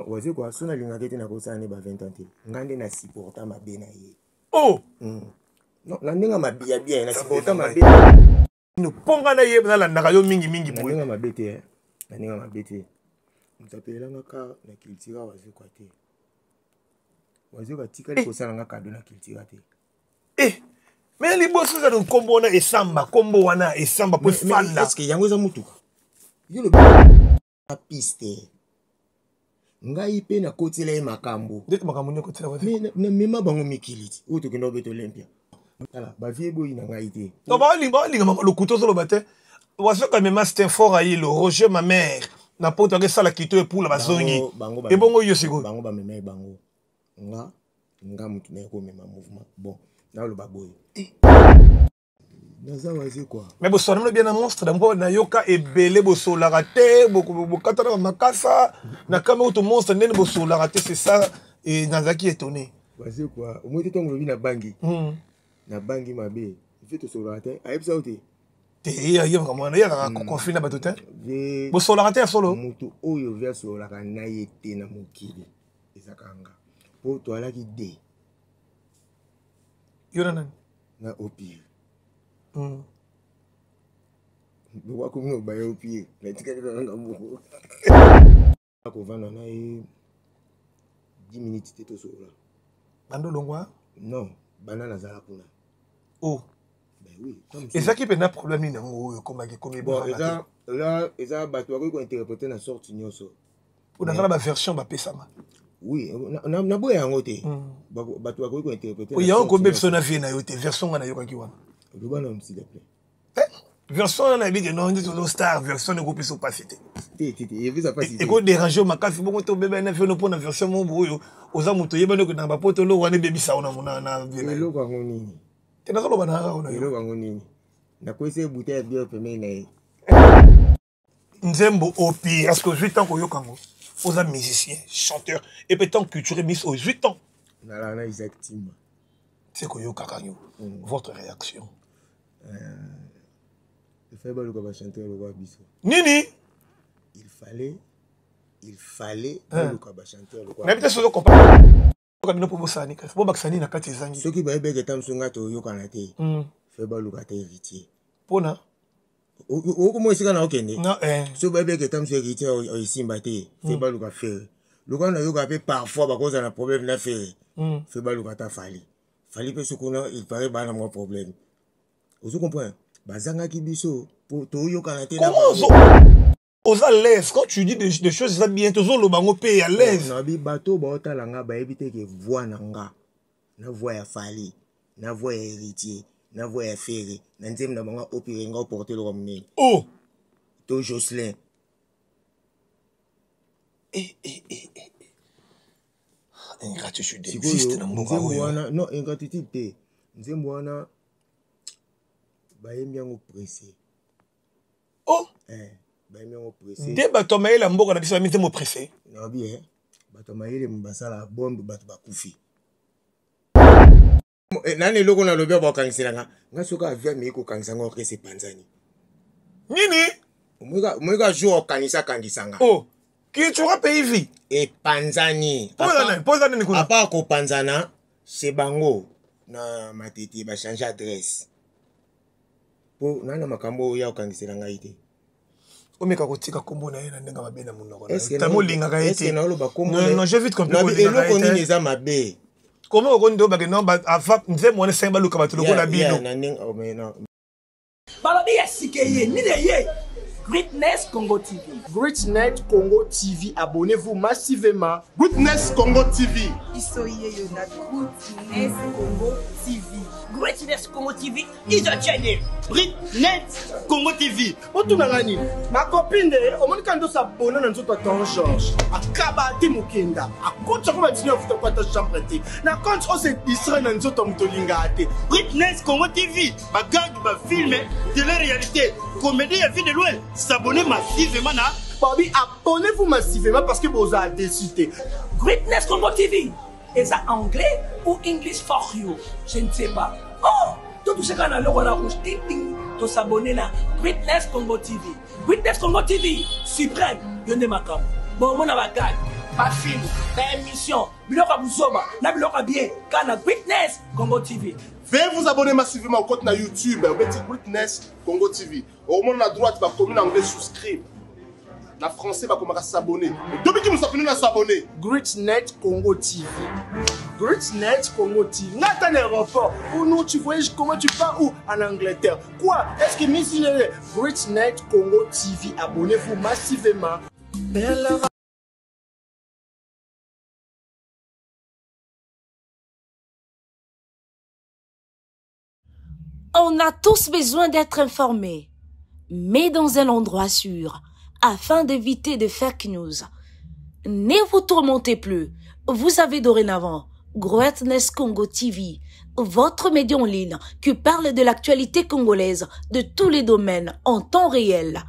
Wazekwa so nalingaka ete nakosala ne ba 20 ans te. Nga nde na supporta mabe na ye. Oh Non, na ndenge mabe ya bien, na supporta mabe. Mpo nga na ye nalandaka yo mingi mingi boye. Na ndenge mabe te, eh. Na ndenge mabe te. Moto apelelanga ka na culture Wazekwa te. Wazekwa atikali eh. kosala nga cadeau na culture te. Eh mais liboso eza nkombo wana esamba, nkombo wana esamba mpo efanda. Est-ce que yango eza motuka? Yo lobi piste. Ngai mpe nakotela ye makambo. Ndeti makambo nini okotela wapi? Namema bango mikili ti oyo tokenda obeta Olympia. Tala, bavie eboyi na ngai te. Non, baolinga baolinga mama lokuta ozoloba te. Wasoka mema Stenfort Ayelo, Roger ma mère na poto akesala kito epula bazongi. Ebongo yo sikoyo. Bango bamema ye bango. Nga nga mutu naye komema mouvement. Bon, naloba boye. Naza waze quoi. Mais bosolana bino bien na monstre mpo nayoka ebele bosolaka te bokatana bamakasa na kama kutu monstre ndeni bosolaka te, c'est ça, et nazalaki étonné. Waze quoi, omoi te ntango olobi na bangi. Na bangi mabe. Vie tosolaka te, ayebisa yo te. Te, ye makambo wana ye azalaka conflit na bato te. Bosolaka te ya solo. Moto oyo vie asololaka na ye te na mokili ezalaka nga. Po toalaki de. Yo na nani? Na opire. Wakomi obaya opire natikali kaka nga moko kovanda na ye 10 minutes te tosolola. Banda olongwa? Non, banda nazala kuna. Oh. Ben oui. Ezalaki mpenza problème nini yango oyo ekomaki ekomi? Bon, eza eza bato bakoki kointerprete na sorte nyonso. Mpo naza na baversion bapesama. Oui, naboya yango te. Bato bakoki kointerprete. Yango kobebisa na vie na yo te, version nga nayokaki wana. Loba na, s'il te plaît. Version wana nayebi ke non, nde tozo star version ekopesa opasi te. Te te te, epesa pasi te. Ekoderange yo makasi bongo te, obeba na vie mpo na version moko oyo oza moto oyebani okendaka bapoto, eloko wana ebebisa yo na vie na yo. Eloko yango nini? Te, nazoloba na kaka na yo. Eloko yango nini? Nakwesi ye bouteille ya bière pembeni na ye. Nzembo opi, est ce que ozwi temps koyoka yango? Oza musicien chanteur et pe temps culturel mis, ozwi temps? Nalala na Isaac Timba. Te koyokaka yo, votre réaction? Il fallait baluka bachanteur lokola biso. Nini? Il fallait baluka bachanteur lokola. Nayebi te soki okompa bino mpo bosala kasi bobakisa nini na kati ezangi. Soki bayebeke ta mosu nga toyokana te, fe baluka te héritier. Mpona? Okoma esika na okende. Soki bayebeke ta mosu héritier esimba te, fe baluka Ferre. Lokola nayoka mpe parfois bakozala na problème na Ferre, fe baluka ta Fally. Fally mpe soki kuna il paraît bana mwa problème, ozo comprendre, bazangaki biso po toyokana te. Oza l'aise quand tu dis des choses, eza bien, tozoloba yango mpe ya l'aise. Nabi bato baotala nga bayebi te ke voix na nga na voix ya Fally, na voix ya Héritier, na voix ya Ferre na nzembo na bango opire nga oporte eloko monene. Oh. To Jocelyn. Eh, eh, eh, eh. Ingratitude existe na mboka oyo wana. Non, ingratitude te. Nzembo wana bayembi yango pressé. Oh. Eh, bayembi yango pressé. Nde bato ya mayele ya mboka na biso bayembi nzembo pressé? Nabi eh, bato ya mayele basala bombe, bato bakufi. Nani eloko nalobi bakangiselanga nga soki avi amei kokangisa nga orchestre epanzani. Nini? Omoyika jour okanisa akangisa nga. Oh, Cultura Pays Vie. Epanzani. Mpo eza nini kuna? Apa kopanzana chez bango na Matete, bachange adresse mpo naa na makambo oyo ya kokangisela ngai te. Omeka kotika nkombo na ye na ndenge mabe na monoko tamo olingaka ye te. Naoloba Non, j'ai vite compris. Eloko nini eza mabe? Comment okondi obake non, ava nzembo wana esengi baluka bato lokola bino. Na ndenge, oh, mais non. Balobi ya sika eye nini? Eye Greatness Congo TV. Greatness Congo TV, abonnez-vous massivement. Greatness Congo TV. Biso yeyo na Greatness Congo TV. Greatness Congo TV is a channel. Greatness Congo TV. Otunanga nini makopi nde omoni kaka ndoso abona na nzoto ya ton George akaba te mokenda akotisa ko batini afuta ko ata chambre te na compte ose distrait na nzoto ya moto olingaka te. Greatness Congo TV, bagag, bafilme, télé-réalité, comédie ya vie de loin. S'abonner massivement na Babi, abonnez-vous massivement parce que bozala déçu te. Greatness Congo TV eza anglais ou English for you, je ne sais pas. Oh, totouche kaka na loko na rouge ting ting, tosabone na Greatness Congo TV. Greatness Congo TV suprême, yo nde makambo bomona bagag. Bafilm, baémission, biloko ya buzoba na biloko ya bien kaka na Greatness Congo TV. Veuillez vous abonner massivement au compte na YouTube obeti Greatness Congo TV. Okomona na droite bakomi na anglais souscribe. Na français bakomaka s'abonner. Tobiki musapino na s'abonner. Greatnet Congo TV. Greatnet Congo TV. Nga ata na aéroport. Ou non, tu voyages comment tu pars où En Angleterre. Quoi Est-ce que Miss Greatnet Congo TV. Abonnez-vous massivement. On a tous besoin d'être informés, mais dans un endroit sûr, afin d'éviter de fake news. Ne vous tourmentez plus. Vous avez dorénavant Greatness Congo TV, votre média en ligne qui parle de l'actualité congolaise de tous les domaines en temps réel.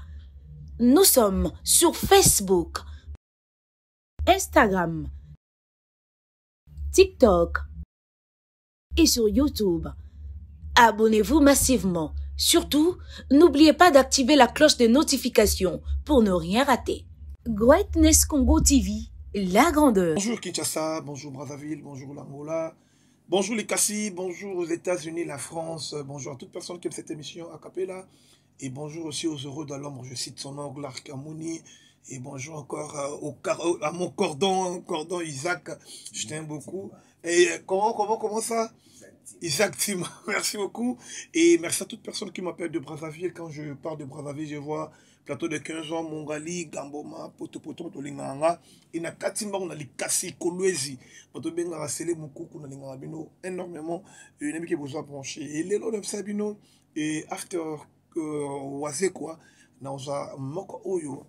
Nous sommes sur Facebook, Instagram, TikTok et sur YouTube. Abonnez-vous massivement. Surtout, n'oubliez pas d'activer la cloche de notification pour ne rien rater. Greatness Congo TV, la grandeur. Bonjour Kinshasa, bonjour Brazzaville, bonjour l'Angola, bonjour les Kassi, bonjour aux États-Unis, la France, bonjour à toute personne qui aime cette émission a cappella et bonjour aussi aux heureux de l'ombre, je cite son nom, Clark Kamouni, et bonjour encore au, à mon cordon, cordon Isaac, je t'aime beaucoup. Et comment, comment, comment ça Isaac Tim, merci beaucoup. Et merci à toute personne qui m'appelle de Brazzaville. Quand je pars de Brazzaville, je vois plateau de 15 ans, Mongali, Gamboma, Poto Poto, Tolinganga. Et na Katimba, on a les Kassi, Kolwezi. Bato benga Sele Mukuku, na linganga bino énormément. Et une qui besoin brancher. Et lelo na bino et after Wazekwa, na oza moko oyo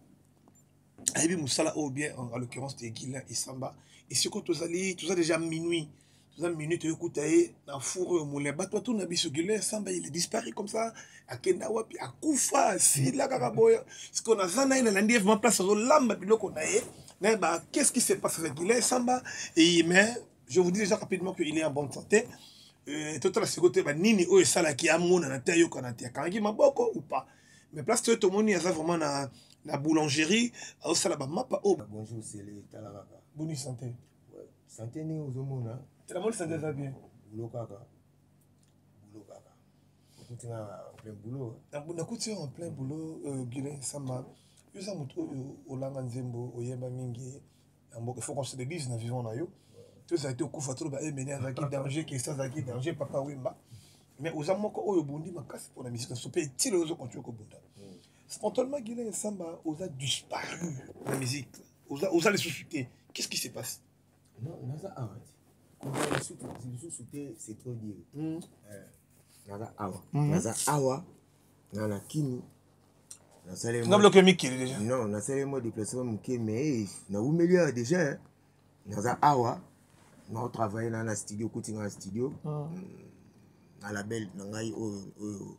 ayebi mosala oyo bien en l'occurrence de Guilain Essamba. Et sikoyo tozali toza déjà minuit, toza minuit, toyokuta ye na four oyo moulin. Bato batuna biso: Guilain Essamba, il est disparu comme ça, akenda wapi? Akufa, asila kaka boye? Sikoyo naza na ye, nalandi ye vraiment place azolamba biloko na ye. Nayeba qu'est-ce qui se passe avec Guilain Essamba. Et mais je vous dis déjà rapidement qu'il est en bonne santé. Totala sikoyo te banini oyo esalaki amonana te, ayokana te, akangaki maboko ou pas. Mais place toyo tomoni aza vraiment na boulangerie, azosala bamapa oyo. Bonjour Sele, tala kaka. Boni santé? Santé ndenge ozomona. Namoni santé eza bien. Boulot kaka, boulot kaka, okuti nga en plein boulot. Nakuti en plein boulot. Guilain Samba, yo oza motu oyo olanga nzembo, oyemba mingi na mboka. Il faut qu'on se le dise, na vivant na yo tozalaki te okufa, toloba emene azalaki danger, kesa azalaki danger, Papa Wemba. Mais oza moko oyo obundi makasi mpona musique na so mpe etile ozocontinue kobunda. Spontanément, Guilain Samba, oza disparu na musique, oza lisusu te. Qu'est-ce qui se passe? Non, naza awa ti kozala lisusu te, c'est trop dire. Naza awa, naza awa na Kini. Nasali nga biloko ya mikili déjà. Non, nasali mwa déplacement moke, mais nawumeli awa déjà. Naza awa, naotravaille na studio, okuti nga na studio na label na ngai oyo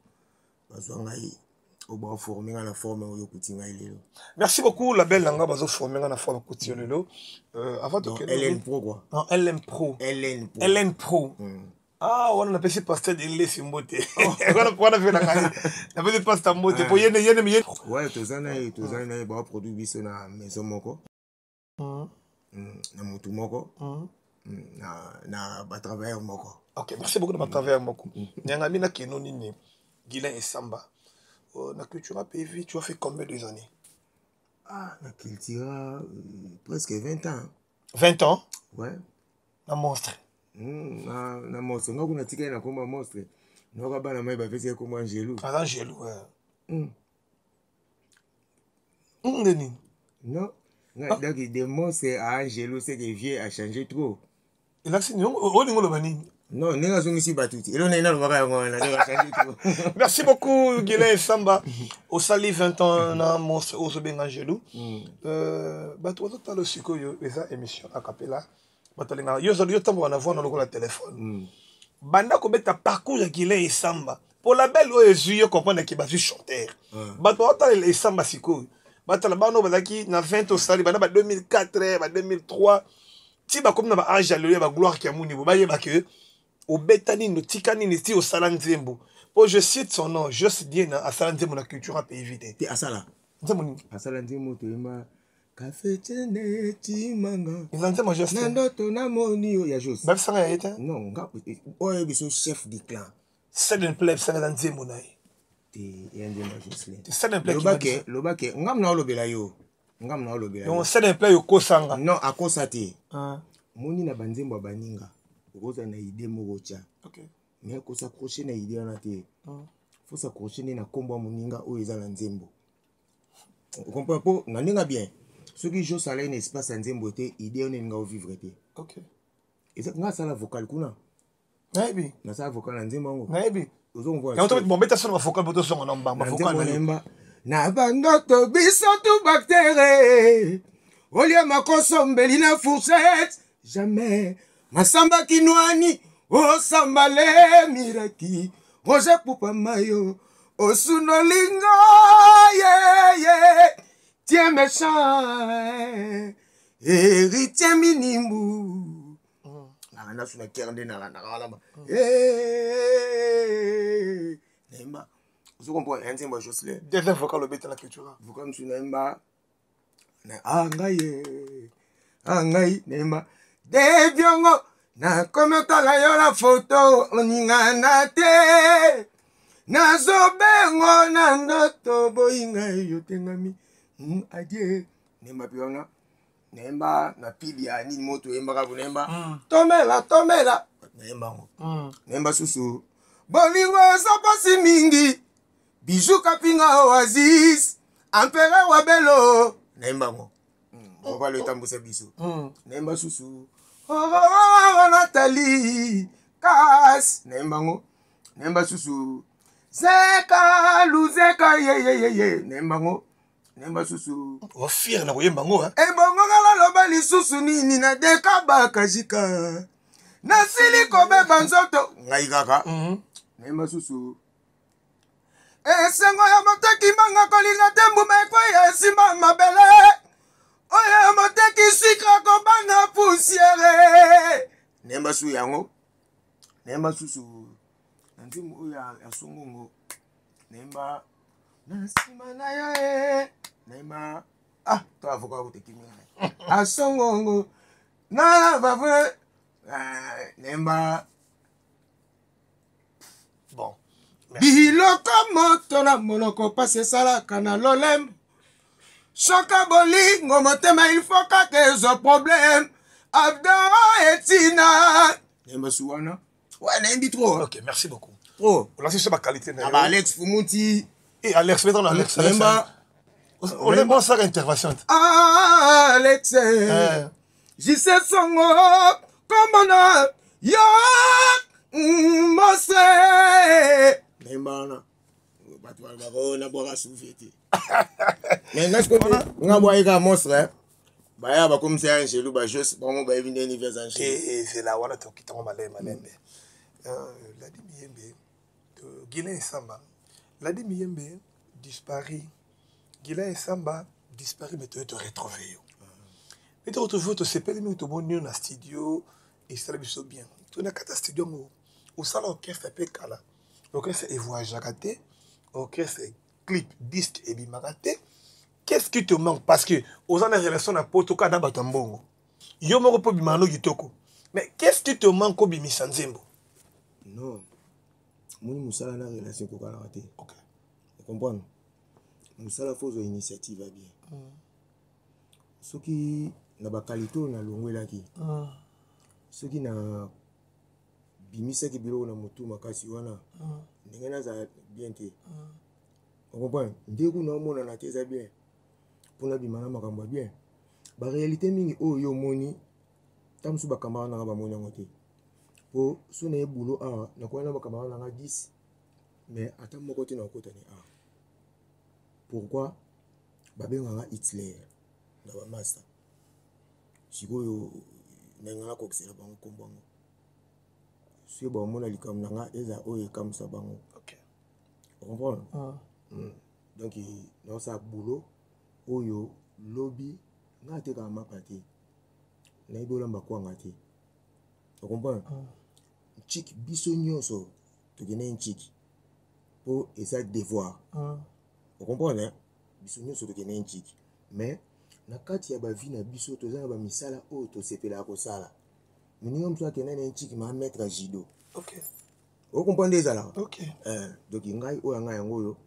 bazwa ngai, oyo baoforme nga na forme oyo okuti ngai lelo. Merci beaucoup. Label na nga bazoforme nga na forme okuti yo lelo. Avant Donc, LN Pro quoi. Non, LM Pro. LN Pro. LN Pro. Ah, wana napesi pasteur Delesi mbote wana, wana mpe na ngai napesi pasteur mbote po yene yene ye. Ouais, toza na ye, toza na ye, baoproduit biso na maison moko, na motu moko, na batravailleur moko. Ok, merci beaucoup. Na batravailleur moko nyanga mi nakeno nini. Guilain Esamba, na Cultura PV, tu as fait combien des années? Ah, na Cultura, presque 20 ans. 20 ans? Ouais. Na monstre? Na monstre. Nga kuna tikali na komba monstre, noka bana mai bapesi ye kombo Angelu. Aza Angelu, ouais. Nde nini? Non. Ah. Donc de monstre à Angelo, c'est que vieux a changé trop. Elakisi nini? Olingi oloba nini? Non, ndenge azongisi bato ti elo ndenge nalobaka yango wana, ndenge achange trop. Merci beaucoup, Guilain Samba. Osali 20 ans na monstre, ozobenga Angelo. Bato bazotala sikoyo, eza émission a cappella. Bato alingaka yo, ozali yo tamboka na voix na lokola telefone. Banda kobeta parcours ya Guilain Esamba po label oyo ezwi yo, comprendre ke bazwi chanteur. Bato baotalela Esamba sikoyo, batala bana oyo bazalaki na 20, osali banda ba 2004, ba 2003, ti bakomi na baage ya lelo ya bagloire Kiamuni, bo bayeba ke obeta nini, otika nini, ti osala nzembo. Po je cite son nom, Jos Diena, asala nzembo na Culture ya Pays te. Te, asala. Nzembo nini? Asala nzembo toyemba. Kafe tene timanga. Eza nzembo ya Jos. Na ndoto namoni yo ya Jos. Babisanga ya ye te? Non, nga oyo biso chef du clan. Seven play bisanga eza nzembo na ye. Te, ya nzembo ya Jocelyn. Seven play. Lobake, lobake, ngam na olobela yo. Ngam na olobela. Donc seven play okosanga. Non, akosa te. Ah. Moni na banzembo ya baninga. Okozala na idée moko tya. Okay. Mais kos'accrocher na idée wana te. Faut s'accrocher nde na kombo ya moninga oyo eza na nzembo. Comprend mpo na ndenge bien soki jos alai na espace ya nzembo te, idée wana elinga ovivre te. Okay. Eza nga asala vocal kuna. Nayebi. Nasala vocal na nzembo yango. Nayebi. Ozokomprendre. Bon, beta solo vocal boto songo na mbamba vocal na yemba. Na bandoto biso tu bactere. Olia makoso mbeli na fourchette. Jamais. Masamba kinwani osambale miraki. Roger Pupa Mayo osunolinga ye ye tie méchant héritier minimbu nalanda su na kere nde nalandaka wana ba nayemba ozo comprendre ya nzembo ya Jocelyn. Deuxième vocal obeta na cultura. Vocal mosusu nayemba ah ngai ye ah ngai nayemba de biongo nakomi otala yo na foto oningana te nazobengo na ndoto boyi ngai yo tengami adie nayemba mpe wana nayemba na pibi ya nini moto oyembaka bo nayemba tomela tomela nayemba yango nayemba susu bolingo eza mpasi mingi Bijou Kapinga Oasis Empereur Wabelo nayemba yango mobali otambusa biso nayemba susu Nathalie Kas nayemba yango nayemba susu Zeka Luzeka yeyeyeye nayemba yango nayemba susu ofiere na koyemba yango. Ebongo nga naloba lisusu nini na deka bakajika nasili kobeba nzoto ngai kaka nayemba susu esengo ya moteki mbanga kolinga te mbuma ekweya esimba mabele oyo moteki sikra kobanga poussière nayemba su yango nayemba susu na nzembo oyo ya songongo nayemba na nsima na yo e nayemba ah to avoka kotekimi ngai asongongo na bavu nayemba. Bon. Biloko moto na monoko mpasi esalaka na lolemo soka bolingo motema il faut kaka ezwa problème abdo etina nayemba su wana wa nayembi trop. Ok, merci beaucoup. Trop. Olasi so baqualité na na ba Alex Fumuti. E Alex, betana Alex. Nayemba. Olemba osaka intervention te. Alex jise songo komona yo mose nayemba wana bato balobaka nabwaka suvi te mais nga sikoyo nga bwaki kaka monstre baya bakomisa ya angelu bajos bango bayebi ndenge nini vs angelu. Ezela wana tokitango malembe malembe. Ladi Miyembe, Guilain Esamba, Ladi Miyembe disparu, Guilain Esamba disparu, mais toye toretrouve yo mpe toretrouve yo tosepeli mingi tomoni yo na studio esala biso bien to na kati ya studio yango osala orchestre mpe kala orchestre evoyageaka te, orchestre clip disque ebimaka te. Qu'est-ce qui te manque? Parce que oza na relation na poto kaka na bato ya mbongo yo moko mpo obimaka no kitoko, mais qu'est-ce qui te manque obimisa nzembo? Non, moni mosala na relation ekokanaka te. Ocomprendre, mosala fo ozwa initiative ya bien. Soki na baqualité oyo nalongwelaki, soki na bimisaki biloko na motu makasi wana ndenge nazala bien te. Ocomprendre, nde kuna omonana te eza bien mpona bima na makambo ya bien. Baréalité mingi oyo yo omoni ta mosusu bacamarade nanga bamoni yango te po so na ye boulot awa nakoya na bacamarade nanga 10 mais ata moko te na okotani awa. Pourquoi babengaka Hitler na bamasta? Sikoyo ndenge nakokisela bango nkombo yango soki baomona likambo na nga eza oyo ekamwisa bango. Ocomprendre? Donc naosala boulot oyo lobi nga atekaka mapa te, nayebi olamba kwanga te. Ocomprendre, ntiki biso nyonso tokende ntiki mpo eza devoir. Ocomprendre, biso nyonso tokende ntiki mais Na kati ya bavie na biso, toza na bamisala oyo tosepelaka kosala. Moninga mosusu akenda na ye ntiki ma maître ya judo. Okomprendre ezalaka. Donc ngai oyo ya ngai yango oyo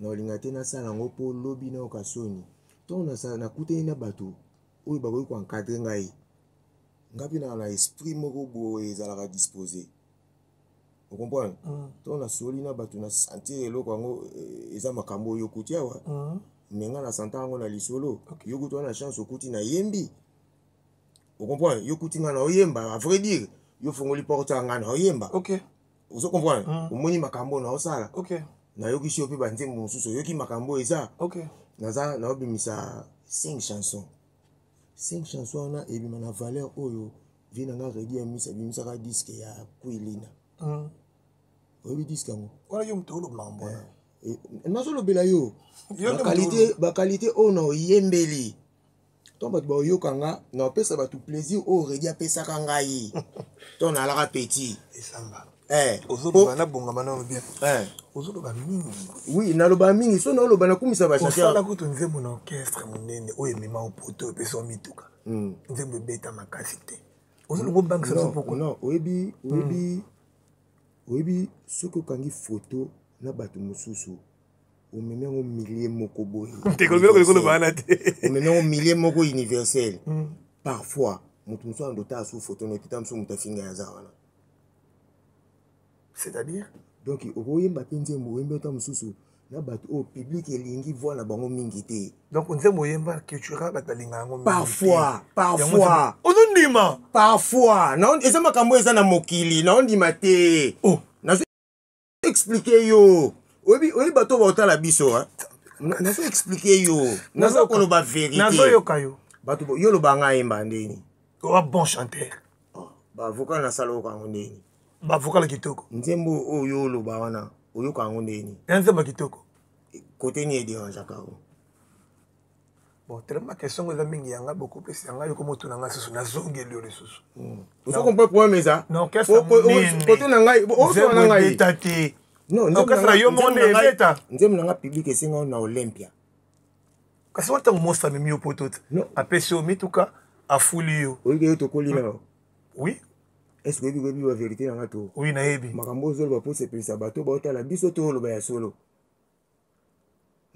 naolinga te nasala yango mpo lobi nayoka soni. Ntango nakutani na bato oyo bakoki koencadre ngai, ngai mpe naka na esprit moko boye ezalaka dispose. Okomprendre? Ntango nasoli na bato, na sentir eloko yango eza makambo oyo okuti awa. Me ngai na santa yango na lisolo. Yo kutu wana chance okuti nayembi. Okomprendre? Yo kuti ngai na oyemba, à vrai dire yo fongoli porte ya ngai na oyemba. Ozo comprendre? Omoni makambo na osala. Nayokisi yo mpe banzembo mosusu, oyoki makambo eza. Naza naobimisa 5 chansons. 5 chansons wana ebima na valeur oyo vie na nga Redi Amisi abimisaka disque ya Kwilina. Oyebi disque yango? Wana yo moto oloba makambo wana. Nazolobela yo baqualité oyo na oyembeli. Ntango bato baoyoka nga, naopesa bato plaisir oyo Redi apesaka ngai ntango nalaka petit. Esamba. Ozoloba nabongama nano bien. Ozoloba mingi. Oui, naloba mingi. So naoloba nakumisa bachanteur. Osala kutu nzembo na orchestre monene oyo emema opoto epesa mituka. Nzembo ebeta makasi te. Ozoloba obangisa biso pourquoi? Non, oyebi, oyebi, oyebi soki okangi photo na bato mosusu, omemi yango millier moko boye. Omemi yango millier moko universel. Parfois moto mosusu andota asu photo na eteta mosusu moto afinga ya aza wana. C'est-à-dire? Donc okoyemba mpe nzembo, oyembi ata mosusu na bato oyo public elingi voix na bango mingi te. Donc nzembo oyemba cultura bato balinga yango mingi. Parfois, parfois. Ozondima? Parfois. Eza makambo eza na mokili, naondima te. Nazo expliquer yo. Oyebi, oyebi bato baotala biso, nazo expliquer yo. Nazo koloba vérité. Nazoyoka yo. Bato yo loba ngai yemba ndeni. Oa bon chanteur. Ba vocal na sala oyoka yango ndeni. Ba vocal kitoko. Nzembo oyo oloba wana oyoka yango ndeni. Ya nzembo kitoko. Côté ni edérangeaka yo. Bon, tellement question eza mingi yanga beaucoup plus yanga yo komo tuna nga susu nazongeli yo lisusu. Ozo comprendre problème eza? Na orchestre monene. Côté na ngai, ozo na ngai. Ebeta te. Non, orchestre yo moko nde ebeta. Nzembo na nga public esenga na Olympia. Kasi wana ntango mosa amemi yo poto te. Apesi yo mituka, afuli yo. Oyebi yo tokoli na yo. Oui. Est-ce que oyebi koyebi ba vérité na nga to? Oui, nayebi. Makambo ozoloba po sepelisa bato baotala biso to oloba ya solo.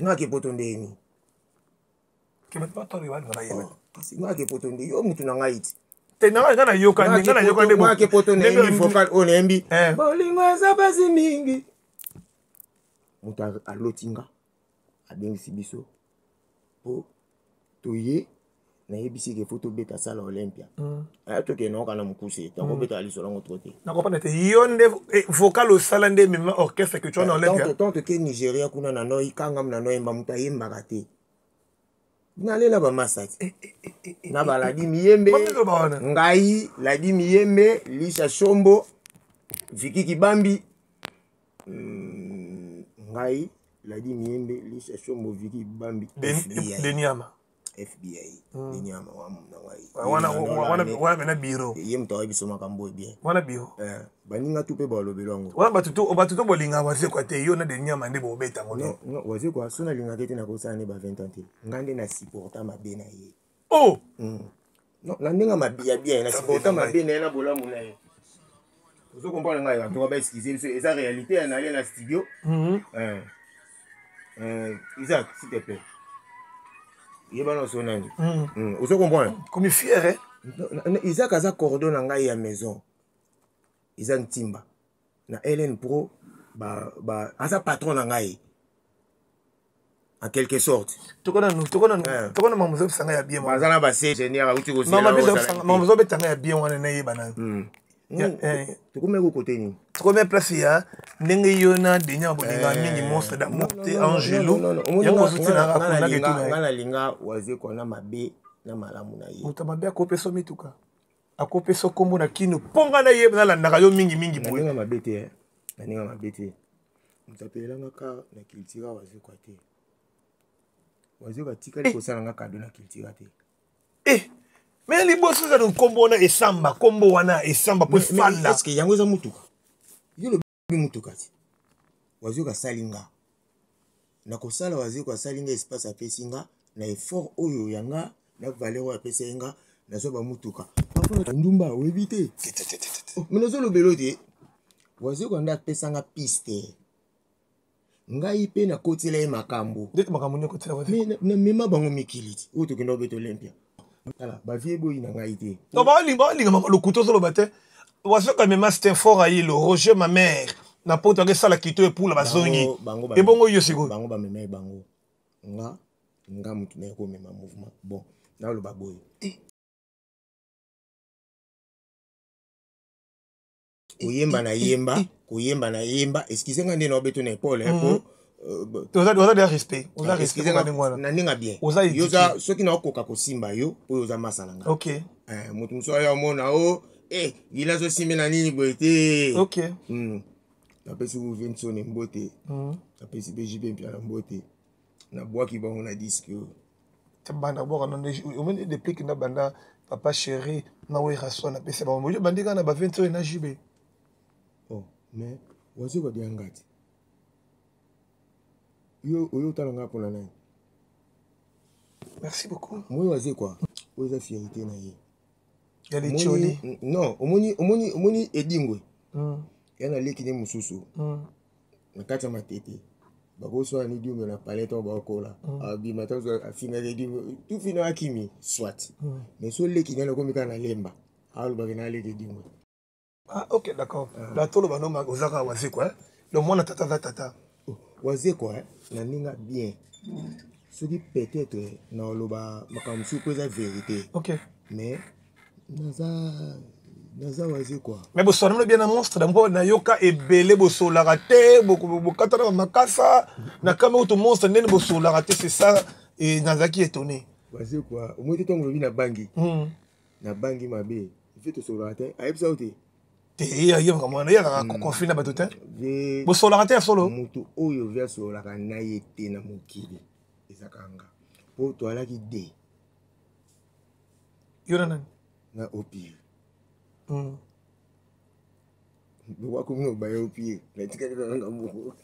Nga ke poto ndeni. Ke bato batala balinga bayeba. Kasi nga ke poto nde yo mutu na ngai ti. Te na nga nayoka nde nga nayoka nde nga ke poto nayembi vocal oyo nayembi. Bolingo eza pasi mingi. Moto aloti nga abengisi biso po toye nayebisi ke fo tobeta sala Olympia. Aya tokende naoka na mokuse nakobeta lisolo yango trop te. Nakopana te yo nde vocal osala nde emema orchestre que tu na Olympia. Tant toke Nigeria kuna na noi kangam na noyemba moto ayembaka te. Nalela bamasa te. Na baladi miyembe ngai ladi miyembe Lisha Shombo Viki Kibambi ngai ladi miyembe Lisha Shombo Viki Kibambi FBI Deniama FBI Deniama wa na ngai wana pena bureau ye moto ayebi biso makambo oyo bien wana bureau baninga tu mpe balobela yango wana bato to bolinga Wazekwa te yo na Deniama nde bobeta yango. Non, Wazekwa so nalingaka ete nakosala nde ba 20 ans te. Ngai nde na supporta mabe na ye. Oh non, na ndenge mabe ya bien na supporta mabe na ye na bolamu na ye. Ozo comprendre ngai? En tout cas ba excuse biso, eza réalité ya naye na studio. Isaac, s'il te plaît, yebana oso nani. Ozo comprendre? Komi fier, eh? Isaac aza cordon na ngai ya maison. Eza ntimba na LN Pro ba aza patron na ngai en quelque sorte. Tokona mamu ozobisanga ya bien. Baza na base ingénieur auti kozela. Ozobetanga ya bien wana nayeba na Tokomi ko kote nini? Tokomi place ya ndenge yo na Denya bolinga mingi monstre d'amour te Angelo yango ozotinaka kuna ketu. Nga nalinga Wazekwa na mabe na malamu na ye. Moto mabe akopesa mituka, akopesa kombo na kino mpo nga nayeba nalandaka yo mingi mingi. Boye na ndenge mabe te, na ndenge mabe te. Moto apelelanga ka na Cultura Wazekwa te. Wazekwa atikali kosala nga kado na Cultura te. Mais liboso eza nkombo wana esamba, nkombo wana esamba po efanda. Est-ce yango eza mutuka? Yo lobi mutuka ti Wazekwa asali nga na kosala. Wazekwa asali nga espace, apesi nga. Na effort oyo ya nga na valeur oyo apesa ye nga, nazwa bamutuka. Parfois ndumba oyebi te. Oh, mais nazolobela te. Wazekwa nde apesanga piste. Ngai mpe nakotela ye makambo. Ndeti makambo nini okotela Wazekwa? Mais namema bango mikili ti oyo tokenda obeta Olympia. Tala, bavie eboyi na ngai te. Non, baolinga mama lokuta ozoloba te. Wazekwa amema Stanford Ayilo, Roger ma mère na poto akesala kito epula bazongi. Ebongo yo sikoyo. Bango bamema ye bango. Nga mutu naye komema mouvement. Bon, naloba boye. Koyemba na yemba, koyemba na yemba, excusez nga nde na obeto na épaule, hein, po, Toza de respect. Oza respect excusez nga ndenge wana. Na ndenge bien. Oza Yo éduqué. za soki na okoka kosimba yo, oyo oza masala nga. Ok. Moto mosusu aya omona o, il azo simela nini boye te. Ok. Napesi ku Vincent mbote. Napesi BJB Mpiana mbote. Nabwaki bango na disque oyo. Banda bwaka na nde, omoni depuis que na banda papa chéri na Wera Son napesi bango. Yo bandi kaka na ba Vincent na JB. Oh, mais wazo ba dianga ti. Yo oyo tala nga pona nani? Merci beaucoup. Moi waze quoi? Oyo eza fierté na ye. Ya Omoni, Lecholi. non, omoni Edingwe. Ya na leki ne mususu. Na kati ya matete. Bakoswala ni Edingwe na palais to bakola. Abima to afingaka Edingwe. Tout fino akimi soit. Mais so leki ne lokomi kana lemba. Alobaki na leki Edingwe. Ah, ok, d'accord. La tolo ba noma ozaka Wazekwa, hein? Le mwana tata za tata. Oh, Wazekwa, hein? Na ninga bien. Soki peut-être na oloba makambo mosusu po eza vérité. Ok. Mais naza Wazekwa. Mais bosolana bino bien na monstre, d'abord na yoka ebele bosolaka te, bokatana ba makasa, na kama oto monstre ndeni bosolaka te, c'est ça, et nazaki étonné. Wazekwa, omoni te ntango olobi na bangi. Na bangi mabe. Il faut tosolaka te. Ayebisa yo te. Te, ye aye makambo wana, ye azalaka conflit na bato te. Ve Bosolaka te ya solo? Moto oyo ve asololaka na ye te na mokili ezaka nga. Po toalaki de. Yo na nani? Na Opire. Lokwa komi na obaya Opire. Natikali kaka nga moko.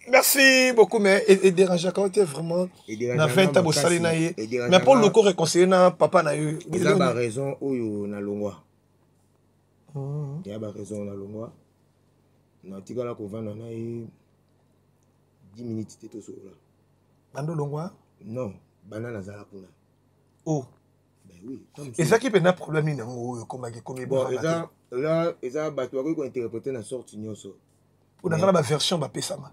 Merci beaucoup, mais et dérangeaka te vraiment. Et dérangeaka Na 20 ans, makasi. bosali na ye. Et dérangeaka Mais pour le coup, réconcilier na papa na ye. Eza ba raison oyo na longwa. Ya ba raison na longwa. Na tikala kovanda na ye 10 minutes te tosolola. Bando longwa? Non, banda nazala kuna. Oh. Ben oui, comme ça. Ezaki pe na problème nini yango oyo ekomaki, ekomi Bon, ebonga te. eza bato bakoki kointerpréter na sorte nyonso. Oyo nazala ba version bapesama.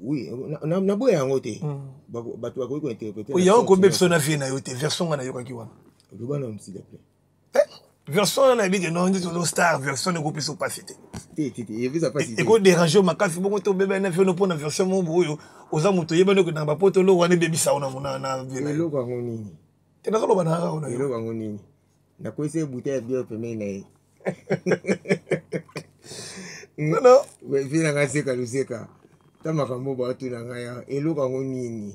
Oui, naboya yango te. Bato bakoki kointerpréter na Oyo yango sorte kobe biso nyonso. na vie na yo te, version nga nayokaki wana. Loba na s'il te plaît. Version wana nayebi ke non, nde tozo star, version ekopesa opasi te. Te, te, te, epesa pasi te. Eko déranger yo makasi, bongo te obeba na vie no mpona version moko boye oyo, oza moto oyebani okende na bapoto, eloko wana ebebisa yo na vie na yo. Eloko yango nini? Te, nazoloba na kaka na yo. Eloko yango nini? Nakwesi ye bouteille ya bière pembeni na ye. Non, non. Ouais, vie na ngai seka loseka. Ta makambo batuna ngai ya, eloko yango nini?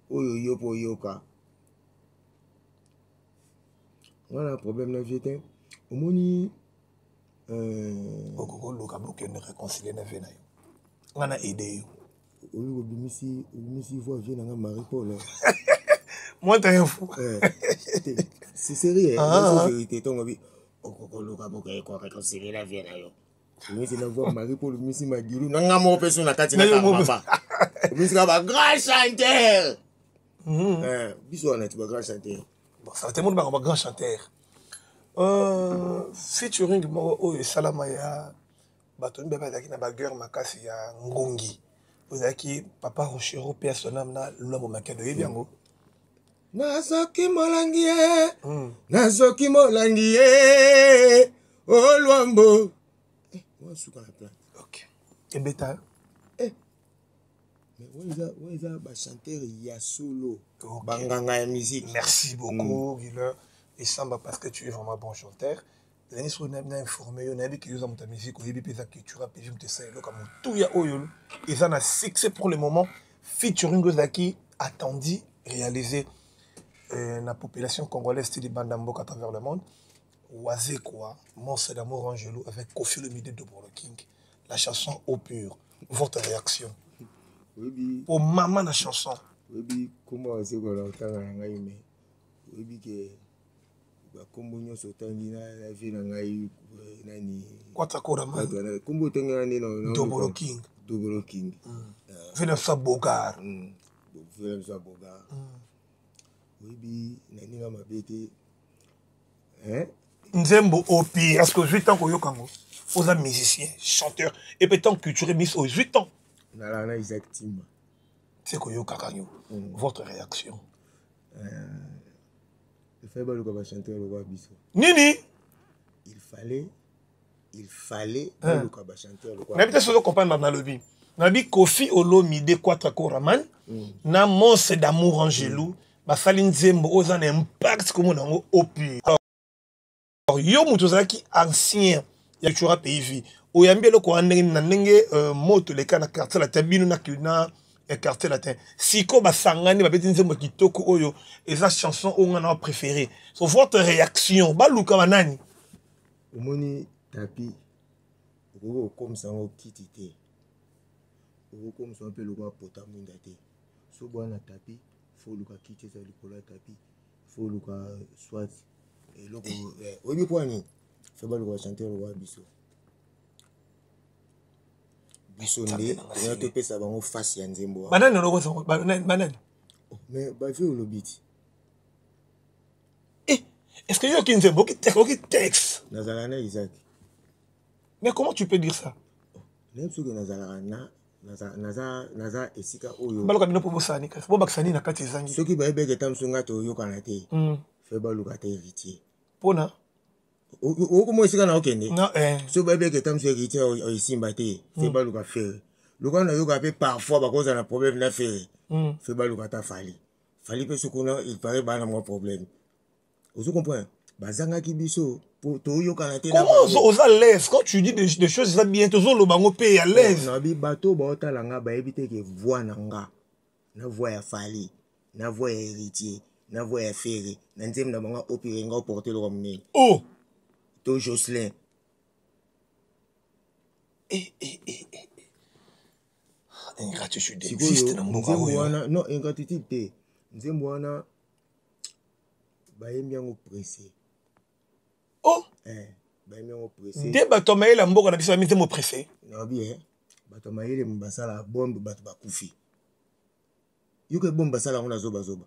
Oyo yo po oyoka. Nga na problème na vie te. Omoni, Okoki koluka bokende réconcilier na vie na yo. Nga na aider yo. Oyo obimisi voix vie na nga Marie-Paul, hein. Moi, t'es un fou. C'est sérieux, hein. Ah, C'est ah. vérité. Tongo bi, okoki koluka bokende ko réconcilier na vie na yo. Obimisi na voix Marie-Paul, obimisi Madilu. Na nga moko mpe so na kati na Na yo kaka moko. papa. Obimisi kaka ba grand chanteur. Biso wana ti ba grand chanteur. Bon, ça va tellement ba grand chanteur. Featuring moko oyo esalama ya bato mibale bazalaki na ba guerre makasi ya ngongi. Ozalaki papa Rochero pe sonam na Luambo Makiadi, oyebi yango? Nazoki molangi ye. Nazoki molangi ye. O Luambo. Wa suka na plate. Ok. Ebeta. Mais oyo eza ba chanteur ya solo. Ok. Banganga ya musique. Merci beaucoup, Guilin Essamba, parce que tu es vraiment bon chanteur. Ezali soki na informé yo, nayebi ke yo oza moto ya musique, oyebi mpe eza culture, ape je moto esala eloko ya motuya oyo eza na succès pour le moment. Featuring oyo ezalaki attendu, réalisé na population congolaise ti libanda mboka à travers le monde. Wazekwa, Monstre d'amour Angelou avec Koffi Olomide de Bolo King. La chanson Eau Pure. Votre réaction? Oui. Pour maman la chanson. Oyebi nkombo ya Wazekwa na kotanga na ngai mais oyebi ke bakombo nyonso otangi na vie na ngai eh, nani kombo otangi wana nde Dobolo King. Dobolo King. Vie na biso ya Bogar. Vie na biso ya Bogar. Oyebi na ndenge mabe te. Nzembo opi est-ce que ozwi temps koyoka yango? Oza musicien, chanteur et pe temps culturel mis ozwi temps. Nalala na Isaac Timba. Se koyokaka yo. Votre réaction? Il fallait baluka bachanteur lokola biso. Nini? Il fallait baluka bachanteur lokola. Nayebi te soki ocomprendre nalobi. Nayebi Koffi Olomide Quatre Koraman na Monstre d'Amour Angelou basali nzembo oyo eza na impact komona yango opi. Alors yo moto ozalaki ancien ya Cultura Pays Vie, oyambi eloko wana ndenge na ndenge moto eleka na Quartier Latin, bino na ya Quartier Latin sikoyo basangani babeti nzembo ya kitoko oyo eza chanson oyo nga na préféré. So votre réaction, baluka banani? Omoni tapi okoki kokomisa yango kiti te, okokomisa yango mpe lokola pota mwinda te. So bwana tapi, faut oluka kiti eza likolo ya tapi, faut oluka soit eloko. Oyebi mpo nini faut baluka bachanteur lokola biso? Biso nde toya topesa bango face ya nzembo. Banani oloko? Banani? Mais bavie olobi ti. Est-ce que yoki nzembo, oki texte? Nazalaka na Isaac. Mais comment tu peux dire ça? Nayebi soki nazalaka na naza esika oyo. Baluka bino mpo bosani, kasi bobakisa nini na kati ezangi? Soki bayebeke ta mosu nga toyokana te, faut baluka te Héritier. Mpona? Okoma esika na okende. Soki bayebeke ta mosu Héritier esimba te, faut baluka Ferre. Lokola nayoka mpe parfois bakozala na problème na Ferre, faut baluka ta Fally. Fally mpe soki kuna il paraît bana mwa problème, ozo comprendre, bazangaki biso po toyokana te. Comment oza l'aise quand tu dis des choses eza bien, tozoloba yango mpe ya l'aise? Nabi bato baotala nga bayebi te ke voix na nga na voix ya Fally, na voix ya Héritier, na voix ya Ferre na nzembo na bango opire nga oporte eloko monene. Oh. To Jocelyn. Eh, eh, eh, eh. Ingratitude existe na mboka oyo. Wana non, ingratitude te. Nzembo wana bayembi yango pressé. Oh. Bayembi yango pressé. Nde bato ya mayele ya mboka na biso bayembi nzembo pressé? Nabi bato ya mayele basala bombe, bato bakufi. Yoka bombe basala yango na zobazoba.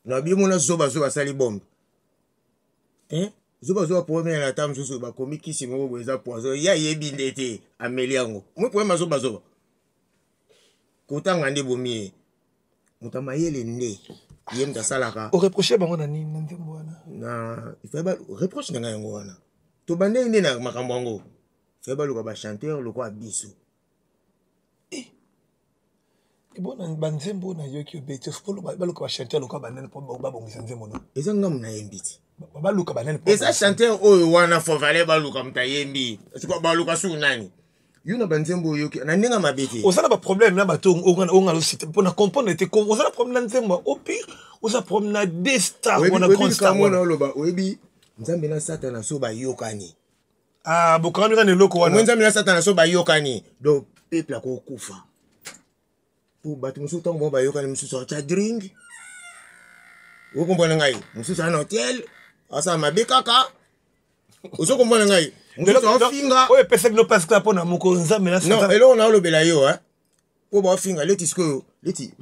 Nabi mona zobazoba asali bombe eh? Zobazoba problème na ata mosusu bakomi kisi moko boye eza poison, ye ayebi nde te, ameli yango. Moi problème azobazoba kotanga nde bomi ye. Moto ya mayele nde ye moto asalaka. Oreproche bango na nini na nzembo wana? Na reproche na ngai yango wana, tobandeli nde na makambo yango, faut baluka bachanteur lokola biso. Ebona banzembo oyo nayoki obeti, baluka bachanteur lokola banani mpo babongisa nzembo no? Eza ngambu nayembi ti. Baluka banani? Eza chanteur oyo wana, faut fallait baluka moto ayembi. Baluka suku nani? Yo na banzembo oyoki na ndenge mabe te. Oza na baproblème na bato oyo alosite mpona comprendre te. Oza na problème na nzembo au pire, oza problème na deux star wana, grand star wana. Oloba oyebi Nzambe na Satana so bayokani. Ah, bokangami kaka na eloko wana. Nzambe na Satana so bayokani, donc peuple akokufa. Po bato mosusu ntango bango bayokani, mosusu atya drink, okomprendre ngai, mosusu aza na hotel asala mabe kaka, ozo comprendre ngai, mosusu aofinga. Oyo epesa bino mpasi kaka mpona moko Nzambe na Non, eloko na olobela yo mpo baofinga leti sikoyo, leti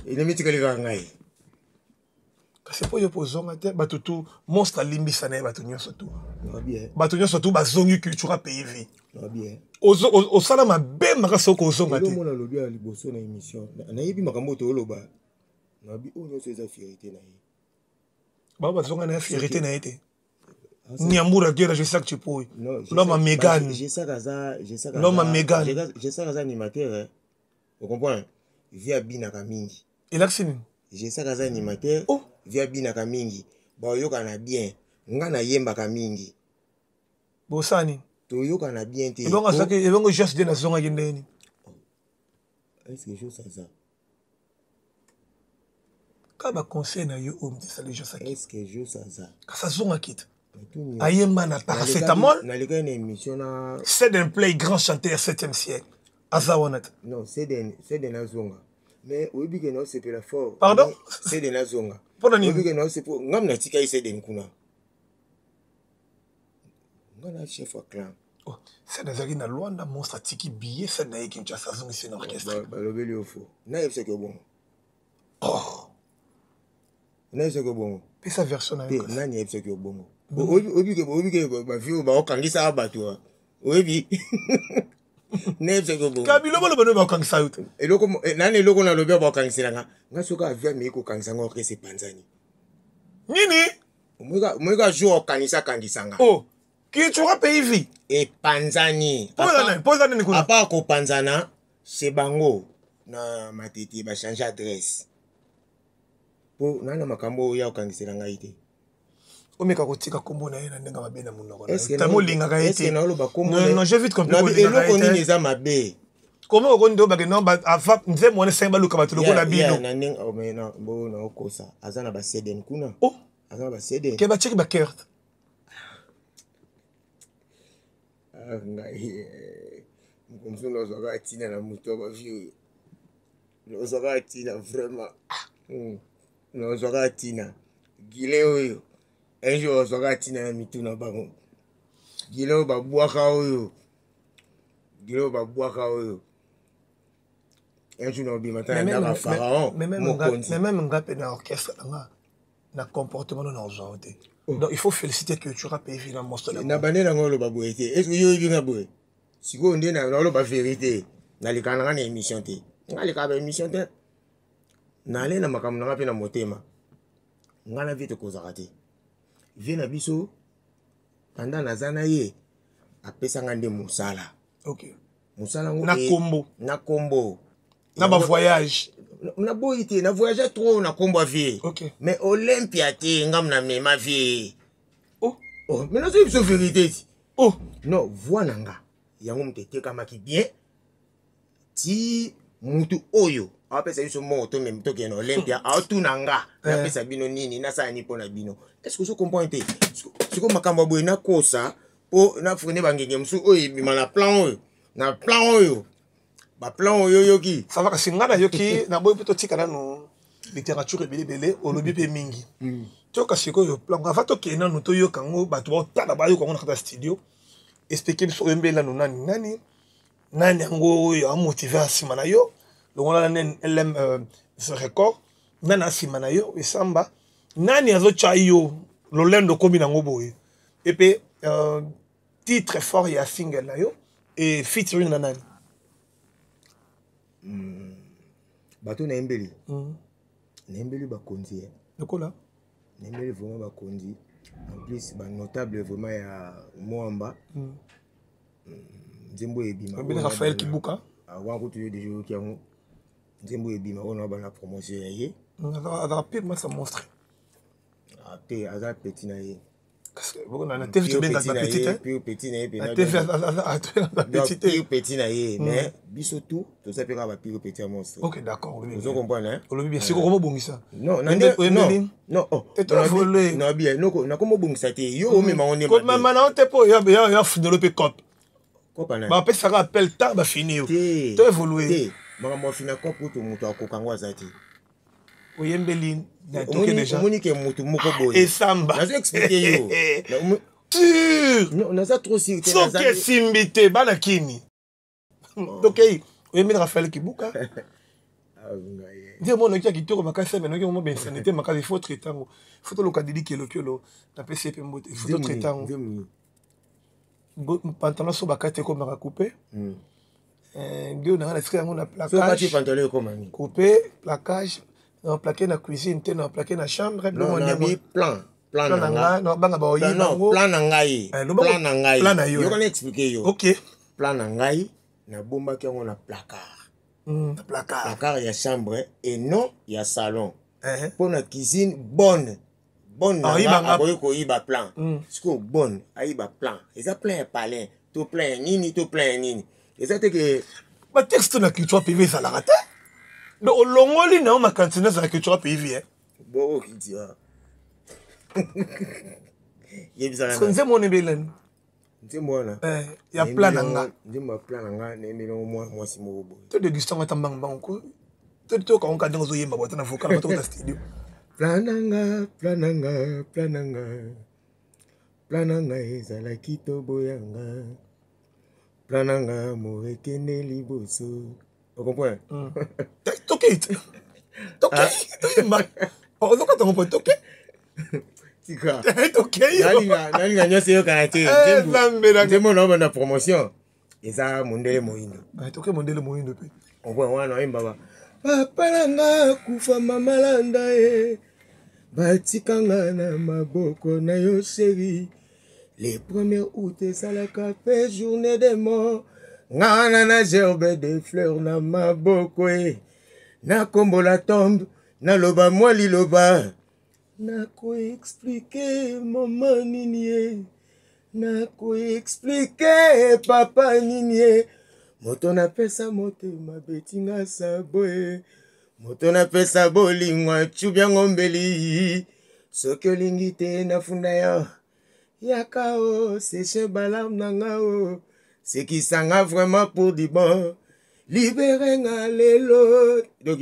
enemi tikali kaka ngai. Kasi mpo yo mpo ozonga te, bato tu monstre alimbisa na ye, bato nyonso tu, bato nyonso tu bazongi Cultura Pays Vie. Osala mabe makasi oko ozonga te. Omona alobi ya liboso na émission, nayebi makambo oyo tooloba, nayebi oyo nyonso eza fierté na ye. Bao bazonga na ye, fierté na ye te. Nyambura Guerra, Jesak Chipoy, l'homme à Mégane, l'homme à Mégane. Jesak aza animateur, ocomprendre, vie abinaka mingi. Elakisi nini? Jesak aza animateur. Oh. Vie abinaka mingi, baoyokana bien. Nga nayembaka mingi. Bosala nini? Toyokana bien te. Ebongo Jos de nazongaki ndeni? Est-ce que Jos aza Ka baconseil na yo oyo moto esali Jos. Est ce que Jos aza? Kasi azongaki te, ayemba na paracétamol. Nalekaki na émission na Ced and Play, grand chanteur 7e siècle. Aza wana te. Non, Seden, Seden azonga. Mais oyebi ke naosepela fort. Pardon? Seden azonga. Mpo na nini? Oyebi ke naosepela, ngam natika ye Seden kuna. Nga na chef ya clan. Oh, Seden azalaki na Luanda, monstre atiki billet, Seden aye Kinshasa, azongisi na orchestre. Balobeli yo faux. Nayebisaki yo bongo. Oh. Nayebisaki yo bongo. Pesa version na yo. Te, nani ayebisaki yo bongo? Oyebi ke bavie oyo baokangisaka bato. Oyebi? Nayebisaki yo bongo. Kabilo baloba nde bakangisa yo te. Eloko nani eloko nalobi bakangisela nga. Nga soki avie ameki kokangisa nga orchestre epanzani. Nini? Omoyeka jour okanisa akangisa nga. Oh, Cultura Pays Vie. Epanzani. Poza nini kuna? Apa kopanzana chez bango na Matete ba changer adresse. Po nana makambo oyo ya kokangisela ngai te. Omeka kotika kombo na ye na ndenge mabe na monoko na yo. Tamo olingaka ye te. Naloba kombo na ye. Non, j'ai vite compris ko olingaka ye te. Eloko nini eza mabe? Comment okondi nde obake non, ava nzembo wana esengi baluka bato lokola bino. Na ndenge, oh, mais na bo na okosa. Aza na ba CDN kuna. Oh. Aza na ba CDN. Ke ba cheki ba carte. Ah, ngai mokonzi nazwaka ntina na moto ya bavi oyo. Nazwaka ntina vraiment. Nazwaka ntina. Guilin oyo. Un jour nazwaka ntina na mitu na bango. Guilin oyo babwaka oyo. Guilin oyo babwaka oyo. Un jour nabima ta na ndako ya pharaon. Mokonzi. Mais même nga pe na orchestre na nga. Na comportement na ozwa te. Donc il faut féliciter que tu as payé na monstre na bande na ngolo ba boye te. Est-ce que yo yebi nga boye? Sikoyo nde na oloba vérité. Nalekaka na nga na émission te. Nga alekaka ba émission te. Nale na makambo na nga mpe na motema. Nga na vie tokozaka te. Vie na biso pendant naza na ye apesa nga nde mosala. Okay. Mosala ngo na kombo. Na kombo. Na ba voyage. Na boyi te, na voyage trop na kombo ya vie. Okay. Mais Olympia te ngam na mema vie. Oh, oh, mais nazo biso vérité ti. Oh, non, voix na nga. Yango moto etekamaki bien. Ti mutu oyo apesa biso mbongo to meme tokende na Olympia, aotuna nga, napesa bino nini, nasala nini mpo na bino. Est-ce que ozo comprendre te? Siko makambo ya boye nakosa po na freiner bangenge mosusu oyo ebima na plan oyo, na plan oyo. Ba plan oyo yoki. Ça va kasi nga nayoki na boyi mpe totika nanu littérature ebele ebele olobi mpe mingi. Toyoka sikoyo plan avant tokende nanu toyoka yango bato baotala bayoka yango na kati ya studio. Expliquer biso oyembeli nanu nani nani nani yango oyo amotive na nsima na yo longola na LM record nani na nsima na yo esamba nani azotya yo lolendo okomi nango boye et pe titre fort ya single na yo et featuring na nani? Bato na yembeli. Na yembeli bakonzi. Lokola? Na yembeli vraiment bakonzi. En plus ba notable vraiment ya Mwamba. Nzembo ebima. Yembeli Raphaël Kibuka. Ah, wana kutu yo déjà oyoki yango. Nzembo ebima oyo na bana promotion ya ye. Azaka pire masa monstre. Ah, te, aza petit na ye. Parce que bon, na TV tu benga ba petit hein. Pire petit na ye Na TV aza petit. Pire petit na ye, mais biso tout toza pe kaka ba pire petit ya monstre. OK, d'accord. Ozo comprendre hein? Olobi bien siko komo bongisa. Non, na nde non. Non, oh. Et toi volé. Na bien, noko na komo bongisa te. Yo o mema onde. Ko mama na te po ya ya ya fundelo pe cop. Cop ana. Ba pesa ka appel ta ba fini yo. To évoluer. Te. Makambo fina cop to moto akoka ngo azati. Oyembeli na toke déjà. Omoni ke mutu moko boye. Esamba. Nazo expliquer yo. Sûr. Non, naza trop sûr te. Soki esimbi te bana kini. Tokei oyembeli Raphaël Kibuka. Ndiye mwana oki ya kitoko makasi mais noki mo bensanité makasi il faut traiter yango. Il faut toluka Didi Kelokelo napesi ye pe mbote. Il faut totraiter yango. Pantalon so bakati ekomaka coupe. Ndio na nga yango na placage. Pantalon ekoma nini? Coupe, placage, na plaqué na cuisine te, na plaqué na chambre, biloko na bi plan. Plan na nga, na banga ba oyiba ngo. Plan na ngai. Plan na ngai. Plan na yo. Yo kana expliquer yo. OK. Plan na ngai na bombaki yango na placard. Na placard. Placard ya chambre et non ya salon. Pour na cuisine bonne. Bonne na nga akoki koyiba plan. Sikoyo bonne ayiba plan. Eza plan ya palais, to plan ya nini, to plan ya nini. Eza te ke ba texte na culture PV ezalaka te. Donc olongoli na yo makanisi nyonso na culture PV hein. Bongo kiti wa. Yebisaka. Nzembo wana ebelani. Nzembo wana eh, ya plan na nga. Nzembo ya plan na nga nayembeli yango mwasi moko boye. To déguste yango ata mbangu mbangu ko. To toyoka yango kaka ndenge ozoyemba boye ata na vocal ata kota studio. Plan na nga, plan na nga, plan na nga. Plan na nga ezalaki toboya nga. Plan na nga morekende liboso. Ocomprend? Tokei te. Tokei, toyemba. Ozokata ngo mpo tokei. Tika. Tokei. Nalinga nyonso eyokana te. Eh, Nzambe na nga. Nzembo na obanda promotion eza mondele moyindo. Tokei mondele moyindo mpe. Comprend wana oyembaka papa na nga akufa mama landa ye batika nga na maboko na yo sheri le premier août esalaka mpe journée de mort nga wana na gerbe de fleur na maboko e nakombola tombe naloba mwa liloba nakoexplike mama nini ye nakoexplike papa nini ye moto napesa motema betinga sabo e moto napesa bolingo acubi yango mbeli soki olingi te nafunda yo yaka o seche balarme na nga o sekisa nga vraiment pour du bon libere nga lelo donc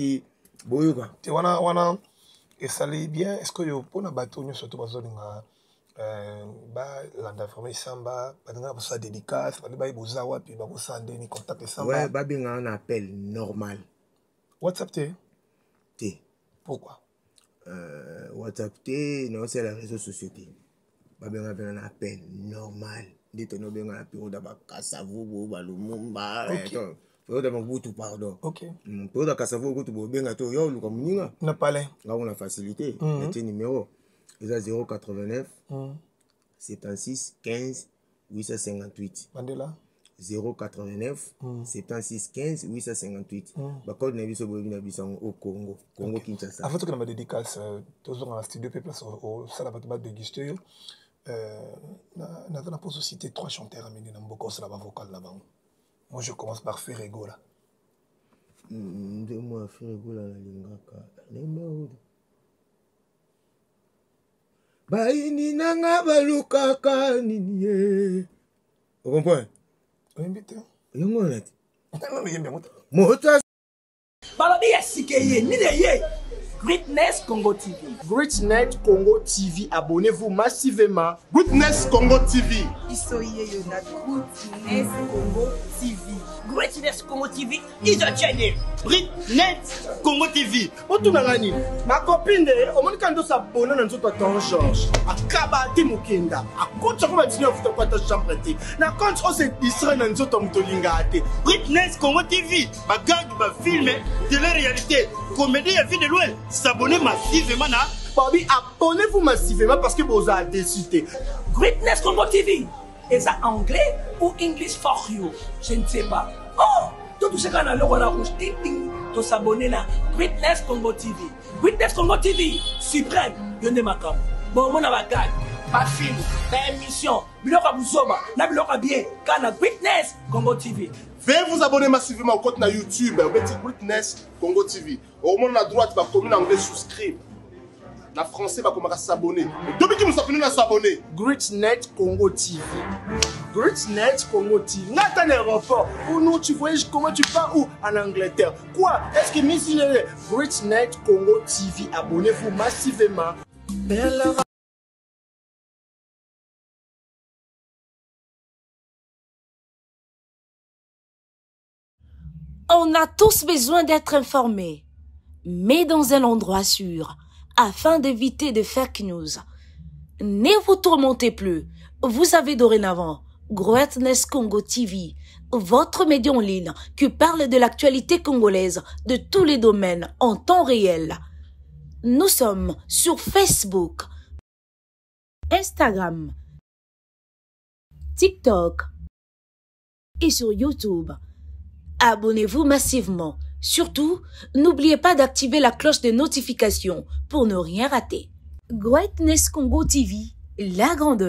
boyoka te wana wana esali bien. Est ce que yo mpona bato nyonso to bazolinga balanda vraiment esamba, balingaka kosala dédicace, balingi bayeba oza wapi, bakosala ndeni contact esamba? Ouais, babengaka na appel normal. WhatsApp te? Te. Pourquoi? WhatsApp te, naosala réseau sociaux te. Babengaka mpena na appel normal nde tonobenga na periode ya bakasavubu, balumumba, periode ya Mobutu, pardon. Periode ya Kasavubu kutu bobenga te, oya oluka moninga na palais. Nga kuna facilité. Natie numéro eza 089 76 15 858. Mandela. 089 76 15 858. Bacode na biso boyebi na biso yango o Congo, Congo Kinshasa. Avant tokende badédicace, tozonga na studio mpe place osala bato badéguste yo. Naza na mposo citer trois chanteurs amene na mboka osala bavocal na bango. Moi je commence par Ferre Gola. Nde mwa Ferre Gola nalingaka nayemba bayini nanga balukaka nini ye, ocomprend? Oyembi te. Yango wana te. Oyembi yango te. Moto Balobi ya sika eye nini eye? Greatness Congo TV. Greatnet Congo TV, abonnez-vous massivement. Greatness Congo TV. Biso yeyo na Greatness Congo TV. Greatness Congo TV is a channel. Britnet Congo TV. Otunanga nini ma copine nde omoni kaka nde osabona na nzoto ya ton George akaba te mokenda akotisa ko badini afuta ko ata chambre te na compte ose distrait na nzoto ya moto olingaka te. Britness Congo TV, bagag, bafilm, télé-réalité, comédie ya vie de loin. S'abonner massivement na Babi, abonnez-vous massivement parce que bozala déçu te. Greatness Congo TV eza anglais ou English for you, je ne sais pas. Oh, totouche kaka na loko wana rouge ting ting, tosabone na Greatness Congo TV. Greatness Congo TV suprême, yo nde makambo. Bomona bagag, bafilm, baémission, biloko ya buzoba na biloko ya bien kaka na Greatness Congo TV. Veuillez vous abonner massivement au compte na YouTube, obeti Greatness Congo TV. Au moins na droite bakomi na anglais souscrire. Na français bakomaka s'abonner. Tobiki musafini na s'abonner. Greatnet Congo TV. Greatnet Congo TV. Nga ata na aéroport. Ou non, tu voyages comment, tu pars où? En Angleterre. Quoi? Est-ce que Miss Greatnet Congo TV, abonnez-vous massivement. On a tous besoin d'être informés, mais dans un endroit sûr, afin d'éviter de fake news. Ne vous tourmentez plus. Vous avez dorénavant Greatness Congo TV, votre média en ligne qui parle de l'actualité congolaise de tous les domaines en temps réel. Nous sommes sur Facebook, Instagram, TikTok et sur YouTube. Abonnez-vous massivement. Surtout, n'oubliez pas d'activer la cloche de notification pour ne rien rater. Greatness Congo TV, la grandeur.